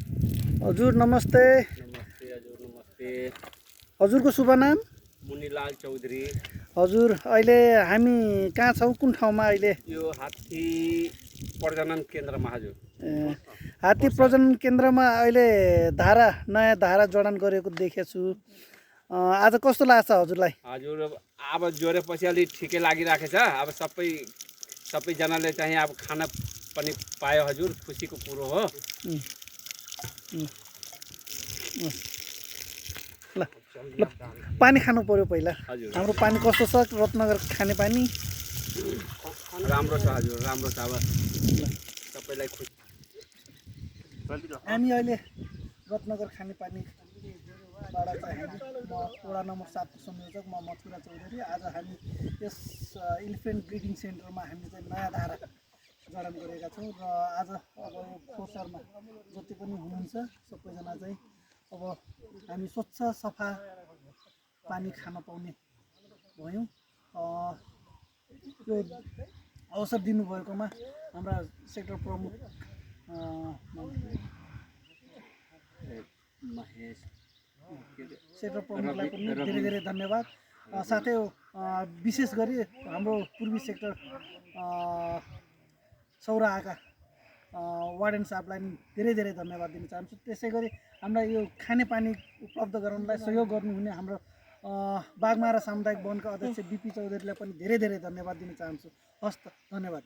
हजुर नमस्ते। नमस्ते हजुर, नमस्ते। हजुरको शुभ नाम? मुनिलाल चौधरी। हजुर अहिले हामी कहाँ छौँ, कुन ठाउँमा अहिले? यो हात्ती प्रजनन केन्द्रमा हजुर। हात्ती प्रजनन केन्द्रमा अहिले नयाँ धारा जडान गरेको देखेको छु। आज कस्तो लाग्छ हजुरलाई? हजुर अब जोडेपछि अलिक ठिकै लागिराखेछ। अब सबैजनाले चाहिँ अब खाना पनि पायो हजुर, खुसीको कुरो हो। ल ल पानी खानु पर्यो पहिला। हजुर हाम्रो पानी कस्तो छ रत्नगर खाने पानी? राम्रो छ हजुर, राम्रो छ। अब सबैलाई खुसी। हामी अहिले रत्नगर खाने पानीबाट चाहिँ म वडा नम्बर 7 को संयोजक म मथुरा चौधरी। आज हामी यस इलिफेन्ट ब्रिडिङ सेन्टरमा हामी चाहिँ नयाँ धारा जडान गरेका छौँ र आज अब यो फोसरमा जति पनि हुनुहुन्छ सबैजना चाहिँ अब हामी स्वच्छ सफा पानी खान पाउने भयौँ। यो अवसर दिनुभएकोमा हाम्रा सेक्टर प्रमुख महेश सेक्टर प्रमुखलाई पनि धेरै धेरै धन्यवाद। साथै विशेष गरी हाम्रो पूर्वी सेक्टर सौरा आका वार्डन साहबलाई धेरै धेरै धन्यवाद दिन चाहन्छु। त्यसै गरी हामीलाई यो खानेपानी उपलब्ध गराउनलाई सहयोग गर्नुहुने हाम्रो बागमारा सामुदायिक वनका अध्यक्ष बिपी चौधरीलाई पनि धेरै धेरै धन्यवाद दिन चाहन्छु। हस्त धन्यवाद।